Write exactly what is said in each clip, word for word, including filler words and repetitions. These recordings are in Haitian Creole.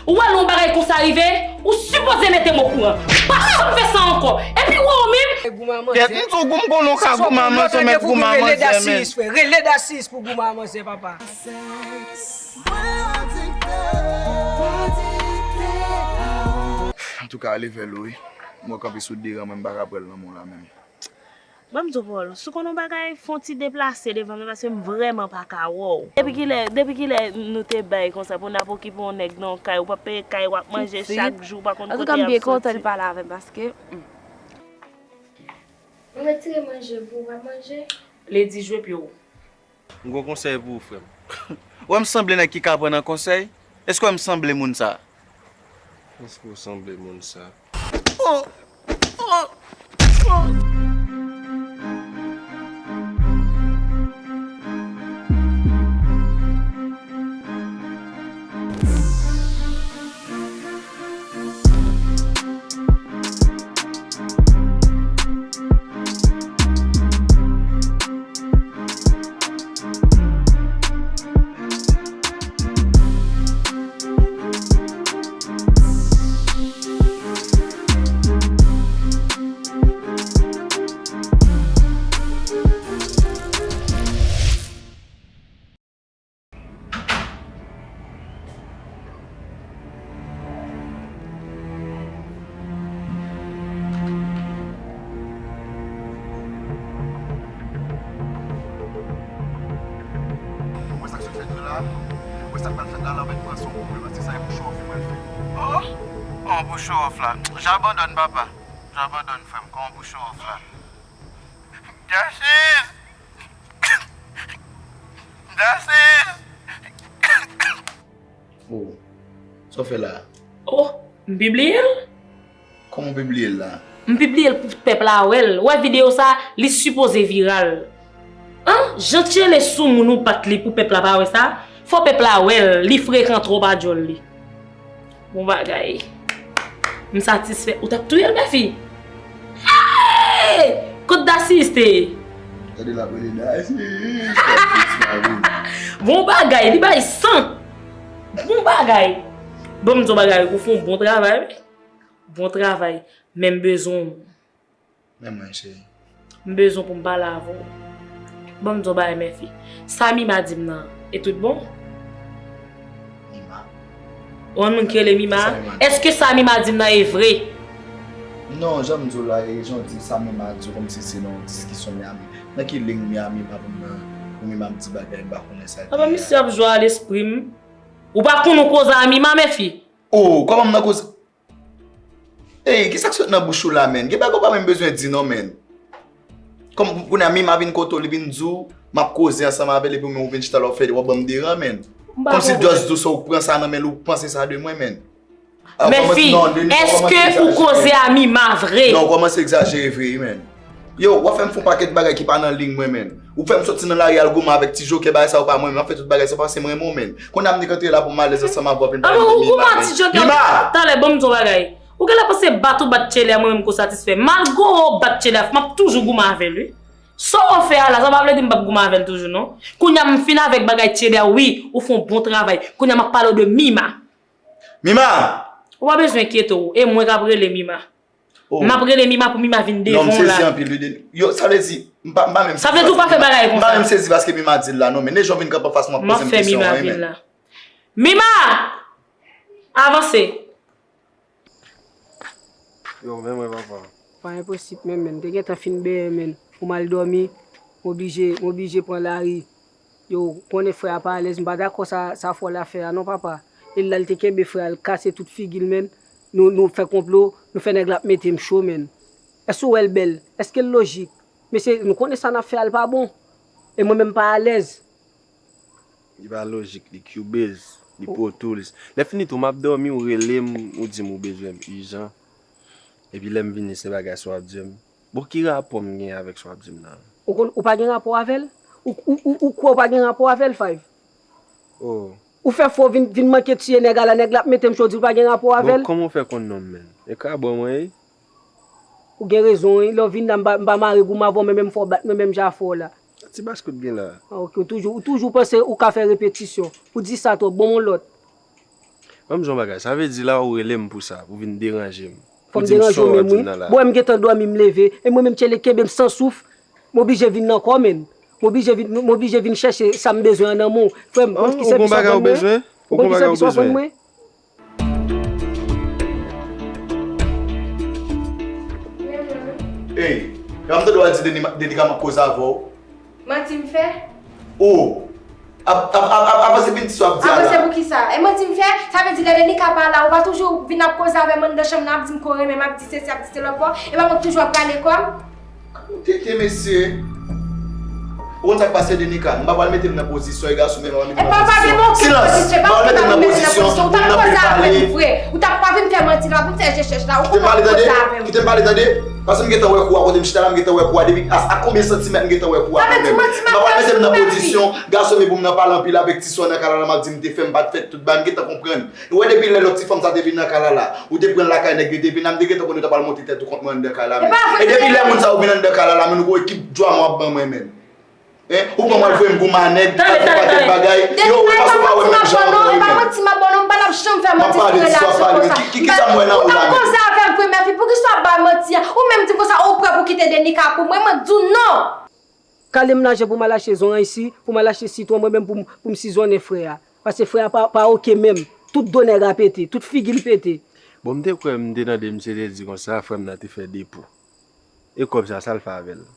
Ou wè lè yon bagay konsa rive, ou sipoze mete m okouran. Pa janm fè sa ankò. Epi wè ou menm. Goumen a manzè. Kèt, m sou gou m konnen w ka goumen a manzè, mèt goumen a manzè, men. Rele Dasis, frè. Rele Dasis pou goumen a manzè, papa. Antouka, ale vèl ou, wi. Mwen kanpe sou de ran, mwen m pa ka pran l nan men w la menm. Ban m di w, Paul, si w konn yon bagay, fè yon ti deplase devan m, paske m vrèman pa ka wè w. Depi kilè, depi kilè nou te bay konsa pou n ap okipe yon nèg nan yon kay, ou p ap peye kay, w ap manje chak jou, ou pa konn kote y ap soti. Antouka, m byen kontan li pale avè m, paske, hmm. M retire manje pou w pa manje. Lady, jwe pye w. M gon konsèy pou ou, frè m. Ou wè m sanble nèg ki ka pran nan konsèy? Èske w wè m sanble moun sa? Èske w sanble moun sa? Oh! Oh! Oh! Ou wè sa k sot fèt la? Ou wè sa k pral fèt la? L ap pran son pwoblèm, se sa e pou show off li pral fè. Oh! Kòman pou show off la? J abandòn, papa. J abandòn, frè m. Kòman pou show off la? Dasis! Dasis! Oh, sa w fè la? Oh, m pibliye l. Kòman w pibliye l la? M pibliye l pou pèp la wè l. Ou wè videyo sa, li sipoze viral. An, jan Tchele sou moun ou bat li pou pèp la pa wè sa, fò pèp la wè l, li frekan twòp a djòl li. Bon bagay. M satisfè. Ou t ap touye l, Mèfi? Hey! Kot Dasis te ye? Gade l ap rele Dasis, Dasis Marvin. Bon bagay, li bay san. Bon bagay. Bon, m di w bagay, ou fè yon bon travay, wi. Bon travay. Men m bezwen w. Men mwen, cheri. M bezwen pou m pale avè w. Ban m di w bagay, Mèfi. Sa Mima di m nan, e tout bon? Mima? Ou konn moun ki rele Mima? Sa Mima di. Èske sa Mima di m nan e vre? Non, jan m di w la, e jan w di sa Mima di w, kòmsi se nan yon diskisyon Miami. Nan ki liy Miami m ap nan, pou Mima ap di bagay m pa konnen sa ki. Apa misye ap jwe a lespri m? Ou pa konn ou koze a Mima, Mèfi? Oh, kòman m nan koze? Ey, kisa k sot nan bouch ou la, menn? Gen bagay ou pa menm bezwen di non, menn. Kòm kounye a Mima vin kote w, li vin di w, m ap koze ansanm avè l, epi ou menm ou vin chita la, w ap fè, w ap ban m deran, menn. Kòmsi just di w sa, ou pran sa nan men l, ou panse sa de mwen, menn. Mèfi, èske ou koze a Mima vre? Non, ou kòmanse egzajere vre, wi, menn. Yo, w ap fè m fè yon pakèt bagay ki pa nan liy mwen, menn. Ou fè m soti nan lari al goumen avèk ti jokè, bagay sa yo pa mwen menm, m ap fè tout bagay sa paske m renmen w, menn. Kounye a m te kanpe la pou m alèz ansanm avè w, vin pale de Mima, menn. Ou goumen ak ti jokè, talè, ban m di w bagay. Ou genlè panse bat ou bat Tchele a mwen menm ko satisfè. Malgre w bat Tchele a, m ap toujou goumen avè l, wi. Sa w fè a la, sa pa vle di m p ap goumen avè l toujou, non. Kounye a m fin avèk bagay Tchele a, wi, ou fè yon bon travay. Kounye a m ap pale w de Mima. Mima! Ou pa bezwen enkyete w, e mwen k ap rele Mima. Oh. M ap rele Mima pou Mima vin devan w la. Non, m sezi anpil, wi, de, yo, sa vle di, m pa, m pa menm sezi. Sa vle di ou pa fè bagay konsa. M pa menm sezi paske Mima di l la, non, men lè jan w vin kanpe anfas mwen ap poze m kesyon an, wi, men. M ap fè Mima vin la. Mima! Avanse! Yo, men mwen, papa. Pa enposib, men, men. M te gentan fin benyen, men. Pou m al dòmi, m oblije, m oblije pran lari. Yo, konnen frè a pa alèz, m pa dakò sa, sa fò l ap fè a non, papa. E l la, l te kenbe frè a, l kase tout figi l, menn. Nou, nou fè konplo, nou fè nèg la ap mete m cho, menn. Èske w wè l bèl? Èske l lojik? Mesye, nou konnen sa n ap fè a, l pa bon. E mwen menm, m pa alèz. Li pa lojik, li Cubase, li Pro Tools. Lè fini tou, m ap dòmi, ou rele m, ou di m ou bezwen m ijan. Epi lè m vini, se bagay sa w ap di m. Bon, ki rapò m gen avèk sa w ap di m nan? Ou konn, ou pa gen rapò avè l? Ou, ou, ou, ou kwè ou pa gen rapò avè l, Five? Oh. Ou fè fò vin, vin manke tiye nèg a la, nèg la ap mete m cho, di ou pa gen rapò avè l? Bon, kòman w fè konn non m, menn? E krabò mwen ye? Ou gen rezon, wi. Lè w vin la, m pa, m pa mare goumen avè w, men menm fò w bat mwen, menm jan fò w la. Ti baskèt gen la. Ah, ok, ou toujou, ou toujou panse ou ka fè repetisyon. Ou di sa twòp, ban m yon lòt. Ban m di yon bagay, sa vle di la ou rele m pou sa, pou vin deranje m. Fò m deranje w menm wi. Bwè m gentan dòmi m leve, e mwen menm Tchele kenbe m san souf. M oblije vin nan kò menn. M oblije vin, m oblije vin chèche sa m bezwen an nan men w. Frè m, ou konn ki sèvis w ap rann mwen? Ou konn ki sèvis w ap rann mwen? Ey, pa m tande w al di Denika m ap koze avè w. Manti m fè? O! Ap, ap, ap, ap avanse vin ti sa w ap di a la. Avanse pou kisa? E manti m fè? Sa vle di lè Denika pa la, ou pa toujou vin ap koze avè m anndan chanm nan, ap di m ke w renmen m, ap di sesi, ap di se lòt bò. E pa mwen k toujou ap rale kò m? Tete mesye. Ou konn sa k pase Denika? M pa pral mete m nan pozisyon e gason, men m pa pral mete m nan pozisyon. Silans! M pa pral mete m nan pozisyon pou m nan pale. Ou t ap pa vin fè manti la, vin fè jechèch la, ou konn ap koze avè m. Kite m pale tande. Paske m gentan wè kou a kote m chita la, m gentan wè kou a depi a, a konbyen santimèt m gentan wè kou a mwen menm. M pa pral mete m nan pozisyon gason men pou m nan pale anpil avèk ti sè w nan kay la, m ap di m te fè, m pa t fè, tout bagay m gentan konprann. Ou wè depi lè lòt ti fanm sa te vin nan kay la la, ou te pran l lakay nèg yo te vin la, m te gentan konnen w ta pral monte tèt ou kont mwen anndan kay la menm. E depi lè moun sa yo vin anndan kay la la, menm ou wè ki dwa mwen w ap ban mwen menm. Hein? Ou pran mwen voye m goumen a nèg, al fè pakèt bagay. Yo, ou pa sou pa wè menm jan an menm. E pa manti m ap ba w non, m pa t ap janm fè manti sou relasyon konsa. Ki, ki, ki sa m wè nan ou la menm? Ou t ap koze avè m premyè fi, poukisa w ap ba manti a? Ou menm di m konsa ou prè pou kite Denika pou mwen, mwen di w non. Kale m lajan pou m al achte zoranj si, pou m al achte sitwon mwen menm pou m, pou m sizonnen frè a. Paske frè a pa, pa oke menm. Tout do nèg a pete, tout figi l pete. Bon, m te kwè m te tande misye te di konsa, frè m nan te fè depo. E kòb sa, sa l fè avè l?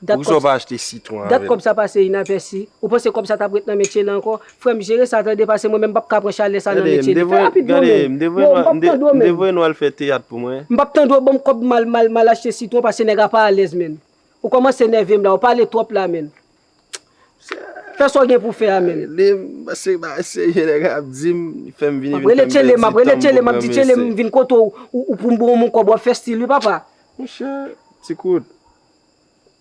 Poukisa w pa achte sitwon avè l? Dat kòb sa pase inapèsi. Ou panse kòb sa t ap ret nan men Tchele ankò? Frè m, jere sa tande, paske mwen menm m p ap ka pran chalè sa nan men Tchele. Fè rapid non, men. Yo, m p ap tande w, men. M te voye nou al fè teyat pou mwen. M p ap tande w ban m kòb m al, m al, m al achte sitwon, paske nèg a pa alèz, men. Ou kòmanse nève m la, ou pale twòp la, menn. Fè sa w gen pou fè a, menn. Rele m, paske bagay serye nèg ap di m, li fè m vini, vin fè m pèdi tan m poko janm eseye. M ap rele Tchele, m ap di Tchele, m vin kote w, ou, ou pou m ba w yon kòb, w ap fè stil, wi, papa. Monchè, ti kout.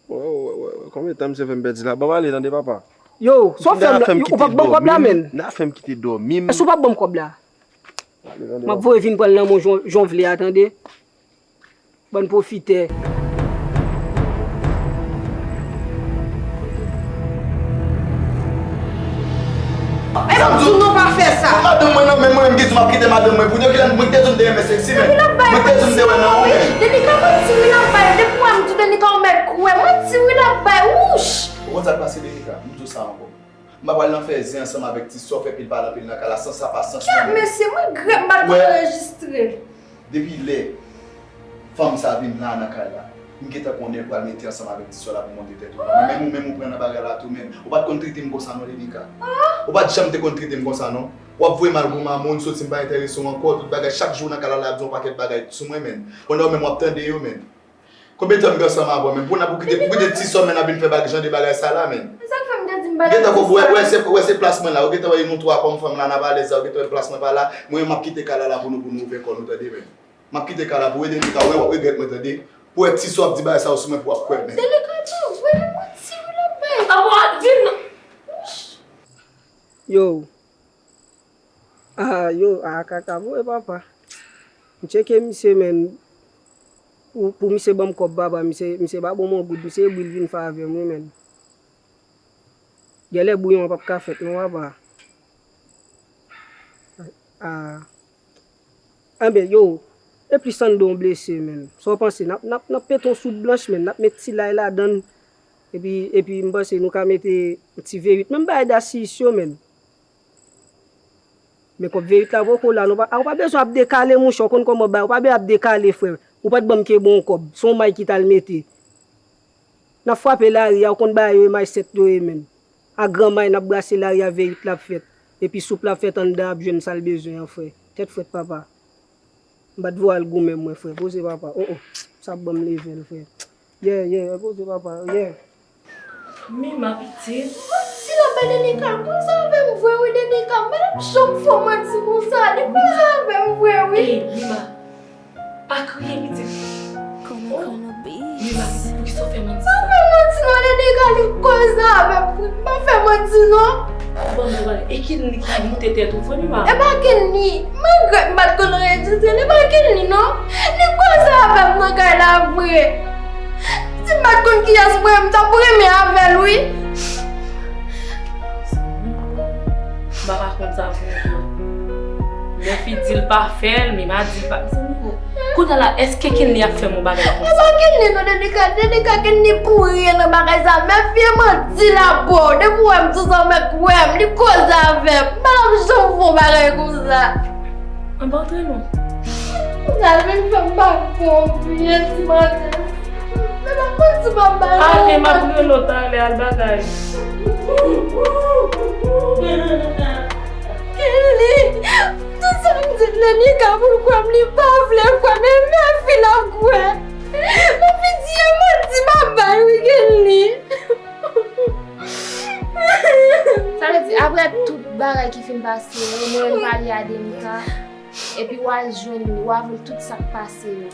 Wè, wè, wè, wè, konbyen tan misye fè m pèdi la? Ban m ale tande, papa. Yo, sa w fè m la, ou p ap ban m kòb la, menn. Nèg ap fè m kite dòmi m. Èske w p ap ban m kòb la? M ap voye vin pran l nan men w jan w vle a, tande. Bann pwofitè. E m ap di w non, pa fè sa. Madanm mwen nan men mwen, m gen di m ap kite madanm mwen pou de kilè mwen te di w m te renmen seksi, men mwen te di w m te wè nan ou, men. Denika, manti wi l ap bay. Depi w wè m di w Denika, ou mèt kwè. Manti wi l ap bay. Wouch! Ou konn sa k pase, Denika? M di w sa ankò. M pa pral nan fè zen ansanm avèk ti sè w, fè pil pale anpil nan kay la, sans sa pa sans mwen menm. Kèt mesye, mwen regrèt m pa t konn anrejistre. Depi lè fanm sa vin la nan kay la, m gentan konnen l pral mete ansanm avèk ti sè w la pou monte tèt ou. Mwen menm ou menm ou pran nan bagay la tou menm. Ou pa t konn trete m konsa non, Denika. Ou pa t janm te konn trete m konsa non. W ap voye m al goumen a moun, soti m pa enterese w ankò, tout bagay, chak jou w nan kay la la, ap di yon pakèt bagay sou mwen menm. Pandan w menm w ap tande yo menm. Konbyen tan m gen ansanm avè w, menn? Pou n ap, pou kite, pou kite ti sè w, menn, ap vin fè bag-, jan de bagay sa la, menn. Men sa k fè m te di m pa t ap di sa. Gentan, wè, wè, se, wè, se plas mwen la. Ou gentan wè nou twa kòm fanm la, n ap alèz la. Ou gentan wè plas mwen pa la. Mwen, m ap kite kay la la pou nou, pou nou ouvè kò nou, tande, menn. M ap kite kay la pou w, Denika, wè, w ap regrèt mwen, tande. Pou wè ti sè w ap di bagay sa yo sou mwen, pou w ap kwè, menn. Denika, pa vre, li manti wi l ap bay. Abo, vin non. Yo. Ah, yo, ah, kaka voye, papa. M tcheke misye, menn. Pou, pou misye ban m kòb, papa, misye, misye pa ban m yon goud, misye bri l vin fè avè m, wi, menn. Genlè bouyon an p ap ka fèt, non, papa. Ah. Enben, yo, e plis anndan w blese, menn. Sa w panse? N ap, n ap, n ap pete yon soud blanch, menn. N ap met ti lay ladan l. Epi, epi, m panse nou ka mete yon ti V uit. Menm bagay dasiyis yo, menn. Men kòb V uit la poko la, nou pa, a, ou pa bezwen ap dekale, monchè, ou konn kòman bay, ou pa bezwen ap dekale, frè. Ou pa t ban m kenbe yon kòb, se yon may ki t al mete. N ap frape lari a, ou konn bagay yo e may sèt yo ye, menn. A gran may, n ap brase lari a, V uit la ap fèt. Epi soup la ap fèt anndan, ap jwenn sa l bezwen an, frè. Tèt frèt, papa. M pa t vle w al goumen mwen, frè. Poze, papa. Oh, oh. Sa ap ban m level, frè. Yeah, yeah. Poze, papa. Yeah. Mima pitit. Manti l ap bay Denika, l koze avè m vre wi Denika, m pa t ap janm fè w manti konsa, li koze avè m vre wi. Ey, Mima, pa kriye pitit. Oh, Mima pitit, poukisa w fè manti sa? M pa fè manti non Denika, li koze avè m vre, m pa fè manti non. Bon, bon, bon, e Kenny ki moute tèt ou vre Mima? E pa Kenny, m regrèt m pa t konn anrejistre l, e pa Kenny non, li koze avè m nan kay la vre. Si m pa t konn kiyès mwen, m t ap renmen avè l wi. M pa pa konn sa pou ou. Mèfi di l pa fè l, Mima di l pa. Mezanmi, bon. Kounye a la, èske Kenly ap fè m yon bagay konsa? E pa Kenly non, Denika, Denika, Kenly pou ryen nan bagay sa. Mèfi e manti l ap ba w. Depi w wè m sou sa, ou mèt wè m, li koze avè m. M pa t ap janm fè yon bagay konsa. Ann pa antre non. Sa vin fè m pa konfyans ti maten. Men pa konn si m ap bay. Ale, m ap rele w talè, al bagay. Kenly, tout sa m di Denika pou l kwè m, li pa vle kwè, men Mèfi l ap kwè. Mèfi di e manti m ap bay wi, Kenly. Sa vle di, apre tout bagay ki fin pase yo, mwen menm pale a Denika, epi w al jwenn li, w avè l tout sa k pase yo.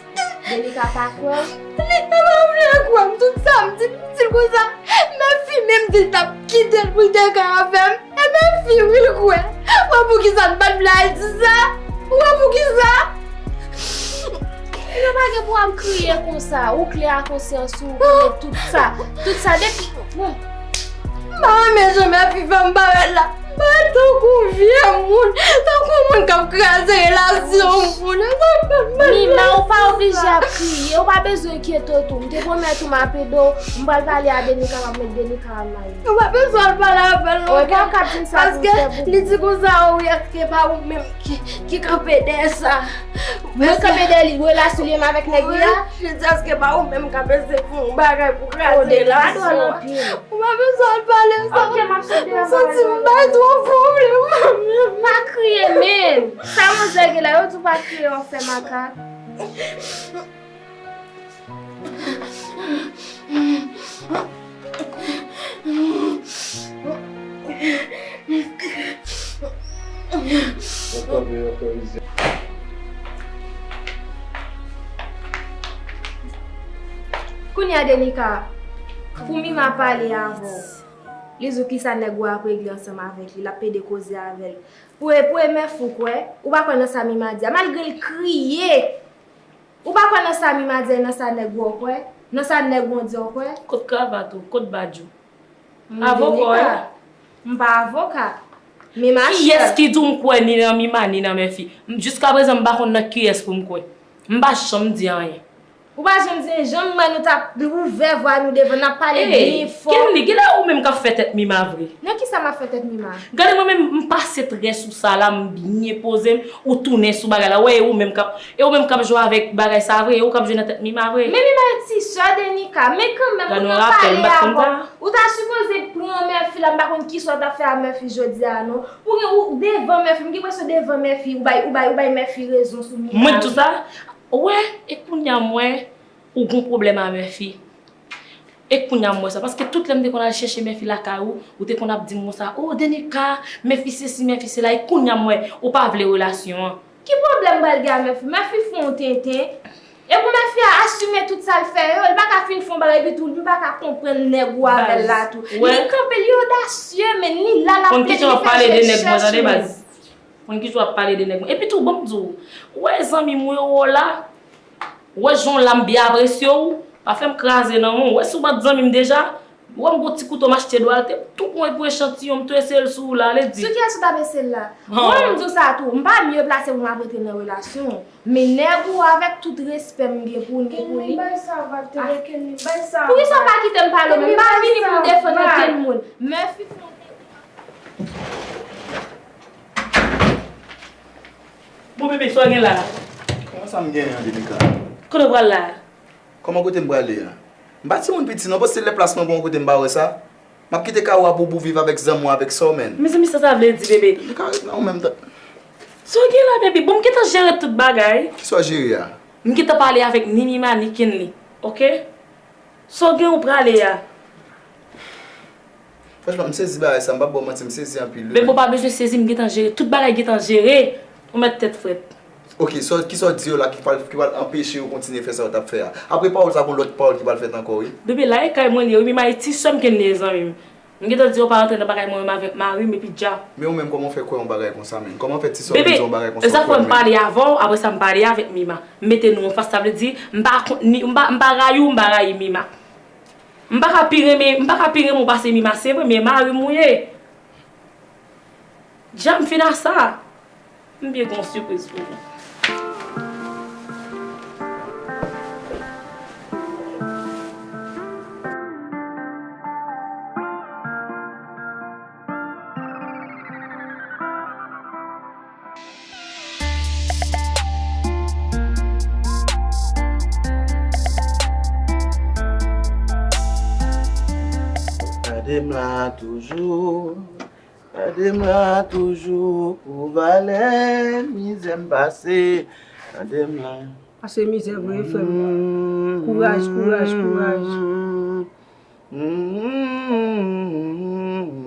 Denika pa kwè w? Denika pa vle kwè m, tout sa m di, m di l konsa. Mèfi menm di l t ap kite l pou l te ka avè m. E Mèfi wi l kwè. Wè poukisa l pa t vle al di sa? Wè poukisa? Yo pa gen pou ap kriye konsa. Ou klè a konsyans ou, ou konnen tout sa. Tout sa depi. Bon. M pa renmen jan Mèfi fè m parèt la. M parèt tankou vye moun. Tankou moun k ap kraze relasyon moun. Mima, ou pa oblije ap kriye. Ou pa bezwen enkyete w tou. M te pwomèt ou m ap ede w. M pral pale a Denika, m ap met Denika an may. Ou pa bezwen al pale avè l non. Ou pa ka di m sa pou fè pou. Paske li di konsa, wi, èske pa ou menm ki, ki kanpe dèyè sa? Mwen kanpe dèyè li, relasyon li menm avèk nèg li a? Wi, li di èske pa ou menm k ap eseye fè yon bagay pou kraze relasyon an? Ou pa bezwen al pale sa. Ok, m ap sot deyò. M santi m bay twòp pwoblèm. Pa kriye, men. Sa manzè gen la, yo di w pa kriye, w ap fè makak. Kounye a Denika, pou Mima pale avè w, li di w kisa nèg ou a ap regle ansanm avèk li, l ap pede koze avè l. Pou e, pou e Mèfi w kwè, ou pa kwè nan sa Mima di a, malgre l kriye. Ou pa kwè nan sa Mima di a, nan sa nèg ou an kwè? Nan sa nèg ou an di an kwè? Kot kravat ou? Kot badj ou? Avoka w ye? M pa avoka. Mima chè. Kiyès ki di w m kwè ni nan Mima, ni nan Mèfi? M, jiskaprezan, m pa konn nan kiyès pou m kwè. M pa janm di anyen. Ou pa janm di anyen, jan m wè nou t ap ouvè vwa nou devan, n ap pale byen fò. Kenly, genlè ou menm k ap fè tèt Mima vre. Nan kisa m ap fè tèt Mima? Gade mwen menm, m pase trè sou sa la, m byen poze m, ou tounen sou bagay la. Wè, e ou menm k ap, e ou menm k ap jwe avèk bagay sa vre, e ou k ap jwe nan tèt Mima vre. Men Mima e ti sè Denika, men kanmenm, ou t ap pale avan. Ou ta sipoze pran Mèfi la, m pa konn kisa w t ap fè a Mèfi jodi a non. Ou gen, ou devan Mèfi, m gen enpresyon devan Mèfi, ou bay, ou bay, ou bay Mèfi rezon sou Mima. Mwen k di w sa? Ou wè, e kounye a m wè, ou gon pwoblèm a Mèfi. E kounye a m wè sa, paske tout lè m te konn al chèche Mèfi lakay ou, ou te konn ap di m konsa, "O, Denika, Mèfi sesi, Mèfi sela," e kounye a m wè, ou pa vle relasyon an. Ki pwoblèm m pral gen a Mèfi? Mèfi fè yon tenten. E pou Mèfi a asime tout sa l fè yo, li pa ka fin fè yon bagay, epi tou, li pa ka konprann nèg ou avè l la tou. Li kanpe, li odasye, men li la, l ap plede, li fè jèn chèch li. Konn kijan w ap pale de nèg mwen, tande, baz. Konn kijan w ap pale de nèg mwen. Epi tou, ban m di w, ou wè zanmi m yo la, ou wè jan w la m byen apresye w, pa fè m kraze nan men w. Ou wè si w pa t zanmi m deja, ou wè m gon ti kouto m achte dwalte, tou pran pou echantiyon, m tou eseye l sou ou la, ale di. Sou kiyès ou t ap eseye l la? Mwen, m di w sa tou, m pa mye plase pou m ap rantre nan relasyon w. Men nèg ou avèk tout respè m gen pou, gen pou li. Kenny, bay sa vag, tande, Kenny, bay sa vag. Poukisa w pa kite m pale w menm? M pa vini pou m defann okenn moun. Murphy fè yon tenten. Bon, bebe, sa w gen la? Kòman sa m genyen an, Denika? Kote w pral la? Kòman kote m prale a? M pa timoun piti non, paske lè plas mwen bon kote m pa wè sa. M ap kite kay ou a pou, pou viv avèk zanmi w avèk sè w, menn. Mezanmi, sa sa vle di, bebe? Li ka ret nan ou menm tan. Sa w gen la, bebe? Bon, m gentan jere tout bagay. Kisa w jere a? M gentan pale avèk ni Mima, ni Kenly. Oke? Sa w gen ou prale a? Franchman, m sezi bagay sa, m p ap ba w manti, m sezi anpil wi. Bebe, ou pa bezwen sezi, m gentan jere. Tout bagay gentan jere. Ou mèt tèt frèt. Ok, so, kisa w di yo la ki pral, ki pral anpeche yo kontinye fè sa yo t ap fè a? Apre pawòl sa, gon lòt pawòl ki pral fèt ankò, wi. Bebe, la e kay mwen li ye, wi, Mima e ti sè m Kenly ye, zanmi m. M gentan di yo pa rantre nan bagay mwen menm avèk mari m epi dja. Men ou menm, kòman w fè kwè yon bagay konsa, menn? Kòman w fè ti sè w vin di yon bagay konsa, w kwè l menm? Bebe, sa fè m pale avan w, apre sa m pale avèk Mima. M mete nou an fas, sa vle di, m pa kont ni, m pa, m pa rayi w, m pa rayi Mima. M pa ka pi renmen, m pa ka pi renmen w pase Mima, se vre, men mari m ou ye. Dja m fin a sa. M byen gen yon sipriz pou ou. Gade m la toujou, gade m la toujou, pou valè mizè m pase, gade m la. Pase mizè vre, frè m. Kouraj, kouraj, kouraj.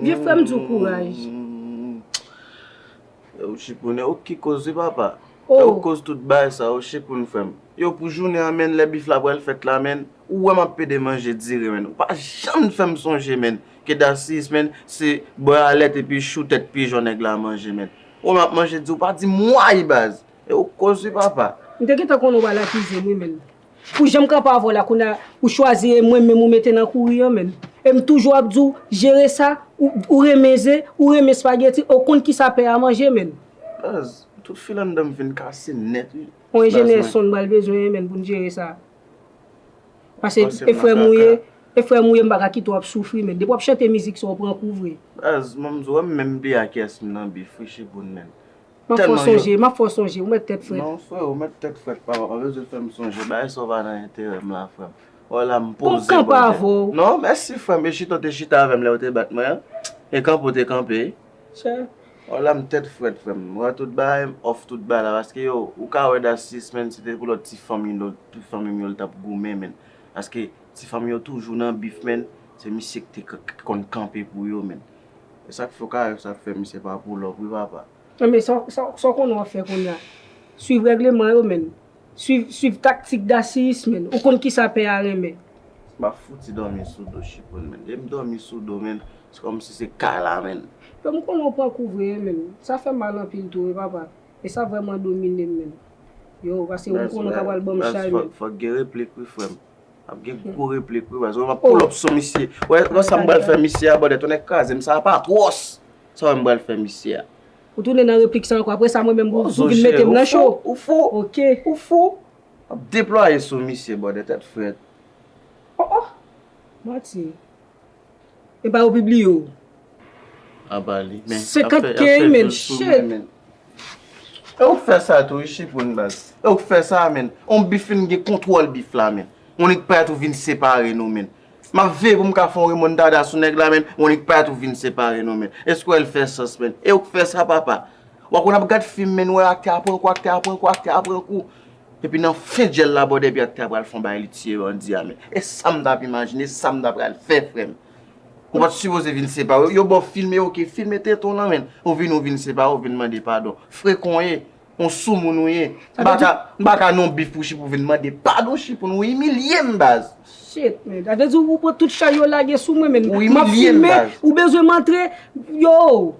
Vye frè m di w kouraj. Yo, Chipoun, e ou ki koz wi, papa. E ou koz tout bagay sa, yo, Chipoun, frè m. Yo, pou jounen an, menn, lè bif la pral fèt la, menn, ou wè m ap pede manje dire, menn. Ou pa janm fè m sonje, menn, ke Dasis, menn, se bò alèt epi chou tèt pijon nèg la manje, menn. Ou wè m ap manje di, ou pa di m way, baz. E ou koz wi, papa. M te gentan konnen w pral akize m wi, menn. Pou jan m kanpe avè w la, kounye a, ou chwazi e mwen menm ou mete nan kouri an, menn. E m toujou ap di w, jere sa, ou, ou renmen ze, ou renmen espageti, ou konn kisa pè a manje, menn. Baz, tout fil anndan m vin kase nèt, wi. On enjenyè son m pral bezwen, menn, pou n jere sa. Pase e frè m ou ye, e frè m ou ye, m pa ka kite w ap soufri, menn. Depi w ap chante mizik sa, w pran kou vre. Baz, manm di w, m menm bliye a kiyès m nan bif, wi, Chipoun, menn. M ap fè w sonje, m ap fè w sonje, ou mèt tèt frèt. Non, frè, ou mèt tèt frèt, papa, pa bezwen fè m sonje. Bagay sa yo pa nan enterè m la, frè m. Wè la, m poze, kanpe avè w. Non, mèsi, frè m. E chita w te chita avè m lè w te bat mwen an. E kanpe w te kanpe. Wè la, m tèt frèt, frè m. Wè tout bagay, m off tout bagay la. Paske, yo, ou ka wè Dasis, menn, si te pou lòt ti fanmi, lòt ti fanmi m yo, l t ap goumen, menn. Paske, ti fanmi yo toujou nan bif, menn. Se misye ki te k-, k-, konn kanpe pou yo, menn. E sa k fè w ka wè sa k fè misye pa pull up, wi, papa. Nan, men sa, sa, sa w konnen w ap fè kounye a. Swiv règleman yo, menn. Swiv, swiv taktik Dasiyis, menn. Ou konn kisa pè a renmen. M ap fouti dòmi sou do Chipoun, menn. Depi m dòmi sou do, menn, se kòmsi se kay la, menn. Yo, m konnen w pran kou vre, menn. Sa fè m mal anpil tou, wi, papa. E sa vrèman domine m, menn. Yo, paske m konnen w ta pral ban m chay, menn. Fòk, fòk gen replik, wi, frè m. Ap gen gwo replik, wi, baz. Wè, m ap pull up sou misye. Wè, wè sa m pral fè misye a, bòdè, tonnè kraze m, sa a pa twòs. Sa wè m pral fè misye a. Ou tounen nan replik sa ankò. Apre sa, mwen menm, ou vin mete m nan cho. Ou fou. Ok. Ou fou. Ap deplwaye sou misye, bòdè, tèt frèt. Oh, oh. Manti. E pa yo pibliye w. Apa li, men, senkant K, menn, shit. E ou k fè sa tou, wi, Chipoun, baz. E ou k fè sa, menn. On bif fin gen kontwòl bif la, menn. On nèg parèt ou vin separe nou, menn. M ap veye pou m ka fè on remontada sou nèg la, menn. On nèg parèt ou vin separe nou, menn. Èske w wè l fè sans, menn? E ou k fè sa, papa. W ap konn ap gad fim, menn, wè aktè a pran kou, aktè a pran kou, aktè a pran kou. Epi nan fen djèl la, bòdè, epi aktè a pral fè on bagay, li tiye bandi a, menn. E sa m t ap imajine, e sa m ta pral fè, frè m. Ou pa t sipoze vin separe. Yo ba w filme, ok, filme tete w lan, menn. Ou vin, ou vin separe, ou vin mande padon. Frekon w ye. On soumoun ou ye. M pa ka, m pa ka nan on bif pou Chipoun vin mande padon, Chipoun, ou imilye m, baz. Shit, man. Sa vle di ou pran tout chay yo lage sou mwen, man. M ap filme, ou bezwen m antre, yo.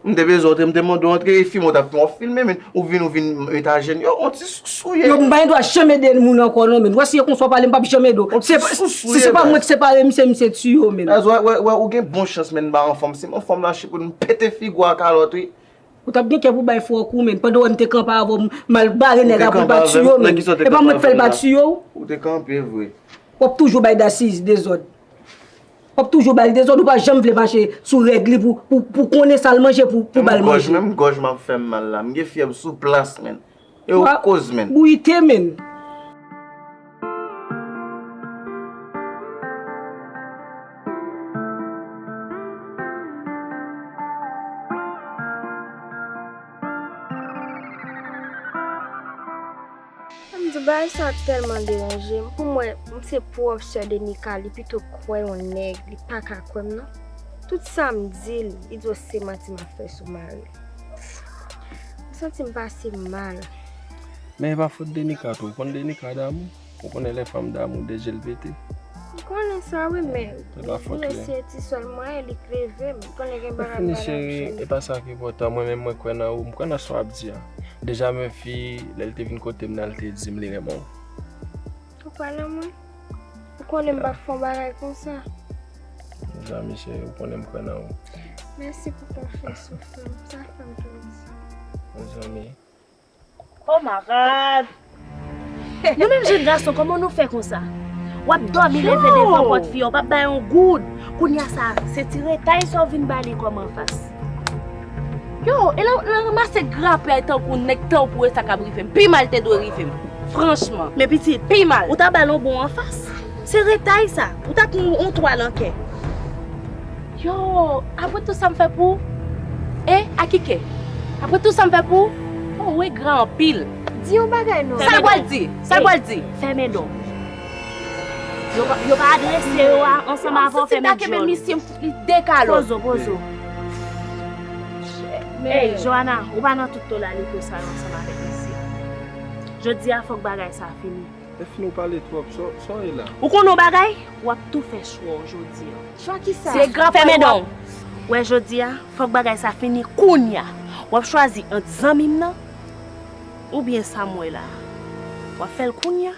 M te bezwen antre, m te mande w antre, e filme w t ap fè, w ap filme, man. Ou vin, ou vin etaje n, yo, on ti sousou ye. Yo, m pa gen dwa janm ede moun ankò, non, man. Wè si e konsa w pale, m p ap janm ede w. On ti sousou ye, baz. Si se pa mwen ki separe misye, misye tiye w, man. Baz, wè, wè, wè, ou gen bon chans, man, m pa anfòm. Si m anfòm la, Chipoun, m pete figi w a kalòt, wi. Ou t ap gen kè pou bay fòk ou, menn. Pandan w wè m te kanpe avè w, m al bare nèg la pou l pa tiye w, menn. E pa mwen k fè l pa tiye w. Ou te kanpe vre. W ap toujou bay Dasiyis dezòd. W ap toujou ba l dezòd, ou pa janm vle mache sou règ li pou, pou, pou konnen sa l manje pou, pou ba l manje. Menm gòj, menm gòj m ap fè m mal la. M gen fyèv sou plas, menn. E ou koz, menn. Bouyi te, menn. M di bagay sa tèlman deranje m. Pou m wè, m se pwòf sè Denika, li pito kwè yon nèg, li pa ka kwè m non. Tout sa m di l, li di w se manti m ap fè sou mari l. M santi m pase mal. Men e pa fòt Denika tou. Ou konn Denika damou? Ou konnen lè fanm damou, de je l pete. M konnen sa wi, men m eseye ti sèl mwayen li k leve m. M konnen gen bagay m pa t ap chanje. Fini cheri, e pa sa ki enpòtan. Mwen menm mwen kwè nan ou, m kwè nan sa w ap di a. Deja menm fi, lè l te vin kote m nan, l te di m li renmen w. Ou kwè nan mwen? Ou konnen m p ap fè yon bagay konsa. Mezanmi cheri, ou konnen m kwè nan ou. Mèsi pou konfyans ou fè m. Sa fè m plezi. Mezanmi. Oh my God! Nou menm jèn gason, kòman nou fè konsa? W ap dòmi leve devan pòt fi a, w p ap bay yon goud. Kounye a sa, se ti retay sa w vin ba li kòm anfas. Yo, e lè w ranmase grapyay tankou nèg tan w pou wè sa k ap rive m. Pi mal te dwe rive m. Franchman. Men pitit, pi mal. Ou ta ba l yon bon anfas. Se retay sa. Ou ta pran yon twal an kè. Yo, apre tout sa m fè pou ou? E, akikè? Apre tout sa m fè pou ou? Oh, ou engra anpil. Di yon bagay non. Sa l pral di? Sa l pral di? Fèmen don. Yo pa, yo pa adrese yo a ansanm avè w, fèmen djòl. Si m ta kenbe misye, m fout li de kalòt. Pozo, pozo. Ey, Johanna, ou pa nan tout tolalito sa yo ansanm avèk misye. Jodi a, fòk bagay sa fini. Efin ou pale twòp, sa w ye la? Ou konnen yon bagay? W ap tou fè chwa w jodi a. Chwa kisa? Se grapyay w ap fèmen don. Wè jodi a, fòk bagay sa fini kounya. W ap chwazi ant zanmi m nan oubyen sa m wè la. W ap fè l kounya.